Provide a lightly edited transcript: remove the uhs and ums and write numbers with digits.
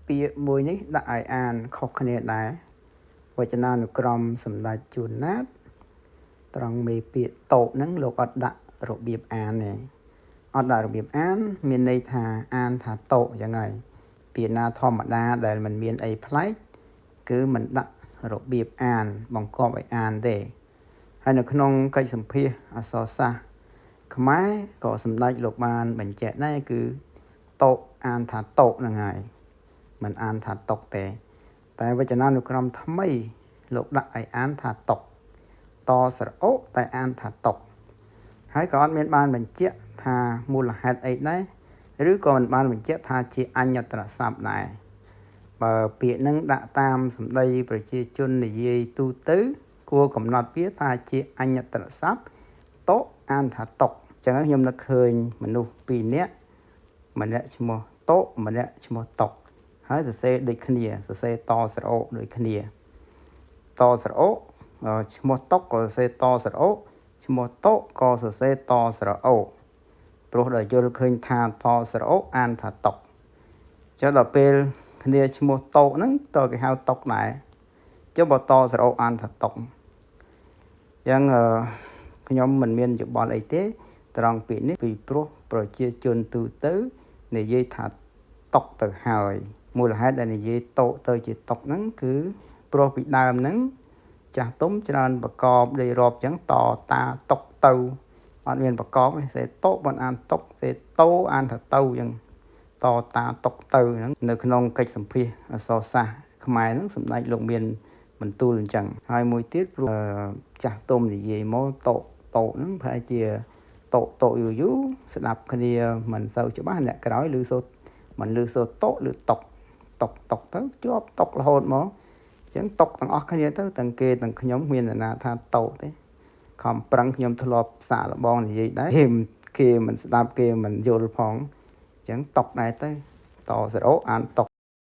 ពាក្យមួយនេះដាក់ឲ្យអានខុសគ្នាដែរវចនានុក្រមសម្ដេចជួនណាតត្រង់មេពាក្យតោហ្នឹងលោកអត់ដាក់របៀបអានទេអត់ដាក់របៀបអានមានន័យថាអានថាតោអញ្ចឹងហើយពាក្យណាធម្មតាដែលមិនមានអីប្លែកគឺមិនដាក់របៀបអានបង្កប់ឲ្យអានទេហើយនៅក្នុងកិច្ចសម្ភាសអក្សរសាស្ត្រខ្មែរក៏សម្ដេចលោកបានបញ្ជាក់ដែរគឺតោអានថាតោហ្នឹងហើយមិនអានថាតុកទេតែវចនានុក្រមថ្មីលោកដាក់ឲ្យអានថាតុកតស្រអូតែអានថាតុកហើយក៏អត់មានបានបញ្ជាក់ថាមូលហេតុអីដែរឬក៏មិនបានបញ្ជាក់ថាជាអញ្ញត្រស័ព្ទដែរបើពាក្យនឹងដាក់តាមសម្ដីប្រជាជននិយាយទូទៅគួរកំណត់វាថាជាអញ្ញត្រស័ព្ទតោអានថាតុកអញ្ចឹងខ្ញុំនឹកឃើញមនុស្សពីរនាក់ម្នាក់ឈ្មោះតោម្នាក់ឈ្មោះតុកហើយសរសេរដូចគ្នាសរសេរតស្រអូដូចគ្នាតស្រអូឈ្មោះតុកក៏សរសេរតស្រអូឈ្មោះតោក៏សរសេរតស្រអូព្រោះដល់យល់ឃើញថាតស្រអូអានថាតុកចុះដល់ពេលគ្នាឈ្មោះតោហ្នឹងតើគេហៅតុកដែរចុះបើតស្រអូអានថាតុកអញ្ចឹងខ្ញុំមិនមានយោបល់អីទេត្រង់ពាក្យនេះពីព្រោះប្រជាជនទូទៅនិយាយថាតុកទៅហើយមូលហេតុដែលនិយាយតោទៅជាតុកហ្នឹងគឺព្រោះពីដើមហ្នឹងចាស់ទុំច្រើនប្រកបដោយរាប់អញ្ចឹងតតាតុកទៅអត់មានប្រកបទេសេតោមិនអានតុកសេតោអានថាទៅអញ្ចឹងតតាតុកទៅហ្នឹងនៅក្នុងកិច្ចសម្ភាសអក្សរសាស្ត្រខ្មែរហ្នឹងសម្ដេចលោកមានបន្ទូលអញ្ចឹងហើយមួយទៀតព្រោះចាស់ទុំនិយាយមកតោតោហ្នឹងប្រហែលជាតោតោយូរយូរស្ដាប់គ្នាមិនសូវច្បាស់អ្នកក្រោយឮសូរមិនឮសូរតោឬតុកតុកតុកទៅជាប់តុករហូតមកអញ្ចឹងតុកទាំងអស់គ្នាទៅទាំងគេទាំងខ្ញុំមាននរណាថាតោទេខំប្រឹងខ្ញុំធ្លាប់សាកល្បងនិយាយដែរគេមិនស្ដាប់គេមិនយល់ផងអញ្ចឹងតុកដែរទៅតសរោអានតុក